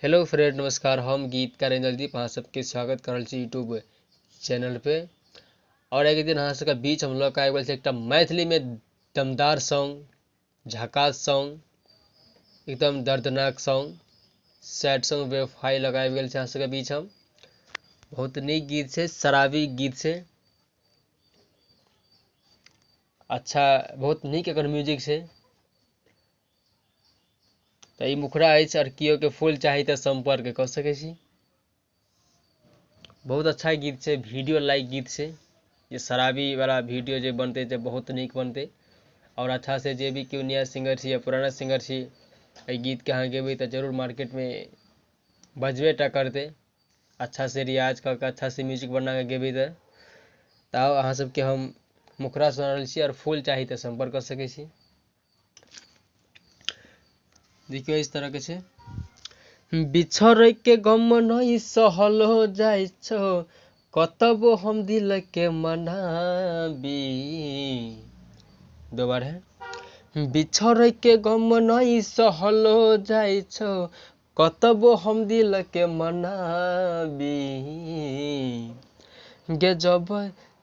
Hello friend, नमस्कार। हम गीतकार इंद्रदीप अहाँ सबके स्वागत कर रहल छी यूट्यूब चैनल पे। और एक दिन अहाँ सबके बीच हम लऽ कऽ आबि गेल छी एकटा मैथिलीमे दमदार सॉन्ग, झकास सॉन्ग, एकदम दर्दनाक सॉन्ग, सैड सॉन्ग बेवफाई लऽ कऽ आबि गेल छी अहाँ सबके बीच हम। बहुत नीक गीत छै, शराबी गीत छै, अच्छा बहुत नीक एकर म्यूजिक छै। तऽ ई मुखड़ा अछि और केओ के फूल चाही तऽ सम्पर्क कऽ सकै छी। बहुत अच्छा गीत छै, वीडियो लाइक गीत छै। जे शराबी वाला वीडियो जे बनतै तऽ बहुत नीक बनतै। और अच्छा से जे भी केओ नया सिंगर छी या पुराना सिंगर छी, एहि गीतके अहाँ गेबै तऽ जरूर मार्केटमे बजबे टा करतै। अच्छा से रियाज कऽ कऽ अच्छा से म्यूजिक बना कऽ गेबै तऽ आउ अहाँ सबके हम मुखड़ा सुना रहल छी। और फूल चाही तऽ सम्पर्क कऽ सकै छी। देखियौ इस तरह के छै। बिछड़ै के गम नहीं सहलो जाइ छौ, कतबो हम दिल के मनाबी। दोबारा है। बिछड़ै के गम नहीं सहलो जाइ छौ, कतबो हम दिल के मनाबी। गे जब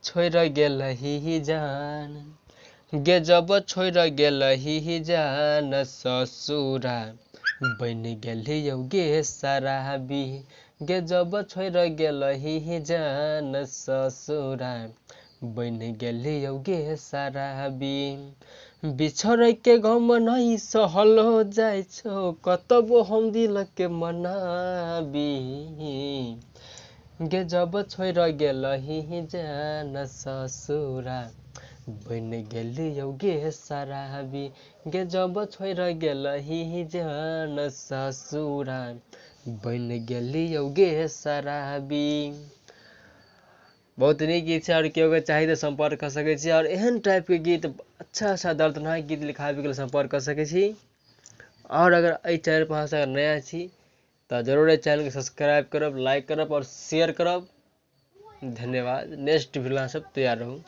छोड़ि गेलही जान, गे जब छोड़ि गेलही जान, ससुरा बनि गेलियौ गे शराबी। गे जब छोड़ि गेलही जान, ससुरा बनि गेलियौ गे शराबी। बिछड़ै के गम नहीं सहलो जाइ छौ, कतबो हम दिल के मनाबी। गे जब छोड़ि गेलही जान, ससुरा बनि गेलियौ गे शराबी। गे जब छोड़ि गेलही जान, ससुरा बनि गेलियौ गे शराबी। बहुत नीक गीत छै और केओ के चाही तऽ सम्पर्क कऽ सकै छी। और एहन टाइपके गीत, अच्छा अच्छा दर्दनाक गीत लिखाबैके लेल सम्पर्क कऽ सकै छी। और अगर एहि चैनल पर अहाँ सब नया छी तऽ जरूर एहि चैनलके सब्सक्राइब करब, लाइक करब और शेयर करब। धन्यवाद। नेक्स्ट वीडियो अहाँ सब तैयार रहू।